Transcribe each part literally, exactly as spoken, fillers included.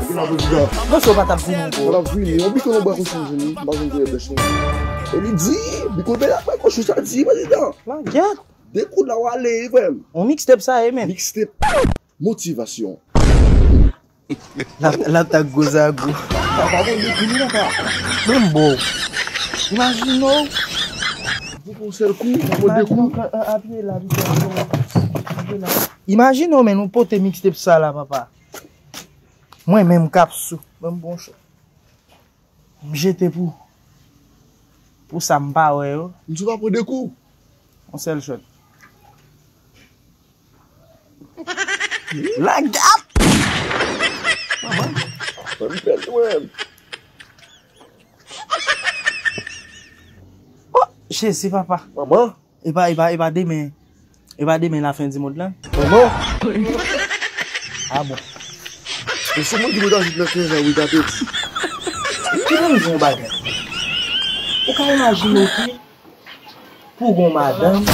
Prezidan. Mwen sou pa t ap vini ankò. Mwen t ap vini. Yon bikon nan bwa konsa m jwenn li. M pa konn kote bèch mwen. E li di, bikon bèl ap bay kòchou sa di, prezidan. Langyèt. De kou la w ale, wi, frè m. On mixtape sa ye, men. Mixtape. Motivasyon. L ap, l ap tak gwo zago. Papa, bon, de kou li, papa. Bon, bon. Imajine w. Pou yon sèl kou, pou de kou. Imajine w, apye la, apye la. Imajine w, men, nou pote mixtape sa la, papa. Mwen menm k ap sou. Ban m bon shot. M jete pou, pou sa m pa wè yo. M sou pa pran de kou. Yon sèl shot. Lagap! Manman. Mwen m pèdi mwen menm. Oh, Jezi, papa. Manman. E pa, e pa, e pa demen. E pa demen lafen di mond lan. Manman. Ah bon. E sou moun ki mete ajoute nan kenz an, wi, tate. Ki moun di yon bagay? Ou ka imajine w ki pou gon madanm.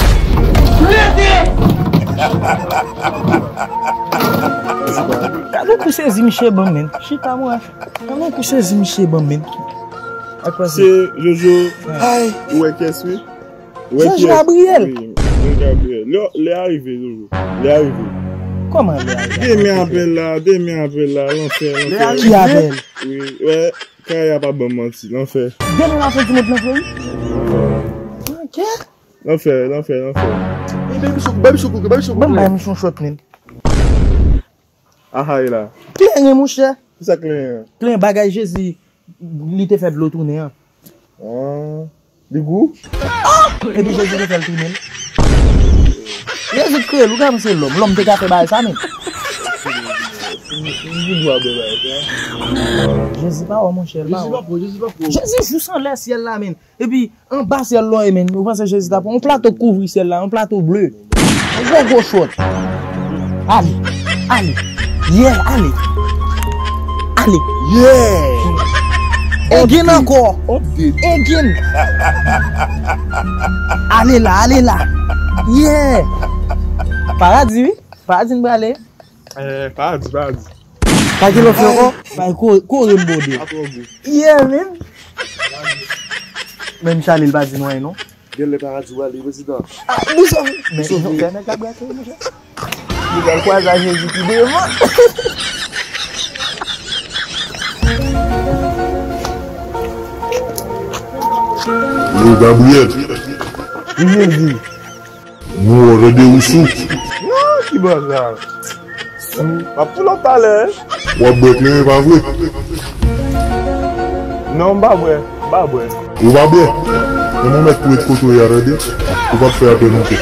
Gade yon kou sezi misye ban men. Chita mwen. Gade yon kou sezi misye ban men. Se Jojo. Ay. Ou wè kès wi? Ou wè Jojo kès? Gabriel. Wi, wi, Gabriel. Lè, lè a rive, Jojo. Lè a rive. Kòman lè a rive? Demen apèl la, demen apèl la, lanfè, lanfè. Ki apèl? Wi, wè, Kaya pa ban m manti, lanfè. Demen la fè ti mond nan fè wi. Lanfè. Lanfè, lanfè, lanfè. E baby sou, baby sou, baby sou. Ban m bay misyon shot men. Aha, e la. Klenyen, monchè. Ki sa klenyen? Klenyen bagay Jezi, li te fè dlo tounen an. Ah, li gou? Epi Jezi te fè l tounen. Jezi kreye l, ou ka panse lòm. Lòm te ka fè bagay sa menm. Li gou a bè bagay sa. Jezi pa wè, monchè, l pa wè. Jezi pa pran, Jezi pa pran. Jezi jis anlè syèl la menm. Epi, anba syèl la, e men, ou panse Jezi ta pran yon plato kouvri syèl la, yon plato ble. Yon gwo gwo shot. Ale, ale. Yeah, ale. Ale. Yeah. Egin ankò. Egin. Ale la, ale la. Yeah. Paradi, wi. Paradi n prale. Eh, pa di, pa di. Pa gen lòt fè ankò? Bay ko-, kore m bode. Pa twò gou. Yeah, man. Menm Charlie, l pa di nou anyen, non. Gen lè paradi w ale, prezidan. Ah, nou sòf. Men, nou fè nèg la brake, monchè. Nou pral kwaze a Jezi ki devan. Yo, Gabriel. Wi, Jezi. Nou wè w tande ou sou. Non, ki bò sa? Sou. M ap pull up talè. W ap bwè klenyen, pa vre? Non, m pa bwè. M pa bwè. Ou pa bwè? Men mwen mèt pou ret kote w ye a, tande. Ou p ap fè apèl ankò.